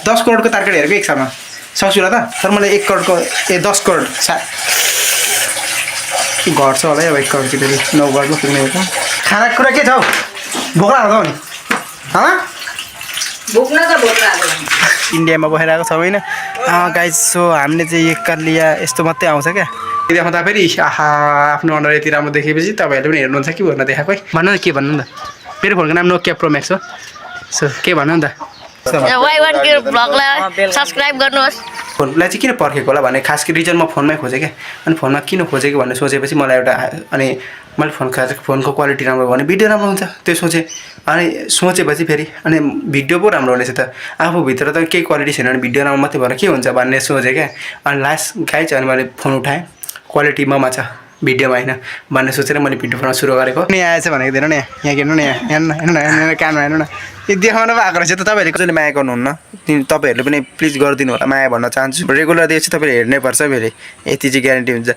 10 करोडको target हेरेको एक सालमा सक्छु र त तर मलाई 1 करोडको 10 करोड घट्छ होला है अब 1 करोड कि 9 करोडमा पुग्ने हो खाना कुरा के छ हौ भोक लाग्छ नि इन्डियामा बसेर आएको छ होइन गाइज सो हामीले चाहिँ एक कार लिया यस्तो मात्रै आउँछ क्या देखाउँदा फेरि आहा आफ्नो अन्डर यति राम्रो देखेपछि तपाईँहरूले पनि हेर्नुहुन्छ कि भन्न देखाएको है भन्नु न के भन्नु नि त मेरो फोनको नाम नोकिया प्रो म्याक्स हो सो के भन्नु नि त सब्सक्राइब गर्नुहोस् फोनलाई चाहिँ किन पर्खेको होला भने खास गरी रिजन म फोनमै खोजेँ क्या अनि फोनमा किन खोजेको भनेर सोचेपछि मलाई एउटा अनि मैले फोनको क्वालिटी राम्रो भयो भने भिडियो राम्रो हुन्छ त्यो सोचेँ अनि सोचेपछि फेरि अनि भिडियो पो राम्रो हुनेछ त आफूभित्र त केही क्वालिटी छैन भने भिडियो राम्रो मात्रै भएर के हुन्छ भन्ने सोचेँ क्या अनि लास्ट गाइज अनि मैले फोन उठाएँ क्वालिटी ममा छ भिडियोमा होइन भन्ने सोचेर मैले भिडियो बनाउन सुरु गरेको नि आएछ भनेको दिनु नि यहाँ हेर्नु न यहाँ हेर्नु न कानमा हेर्नु न यो देखाउनु भएको रहेछ त तपाईँहरूले कसैले माया गर्नुहुन्न तपाईँहरूले पनि प्लिज गरिदिनु होला माया भन्न चाहन्छु रेगुलर दिएपछि तपाईँले हेर्नै पर्छ फेरि यति चाहिँ ग्यारेन्टी हुन्छ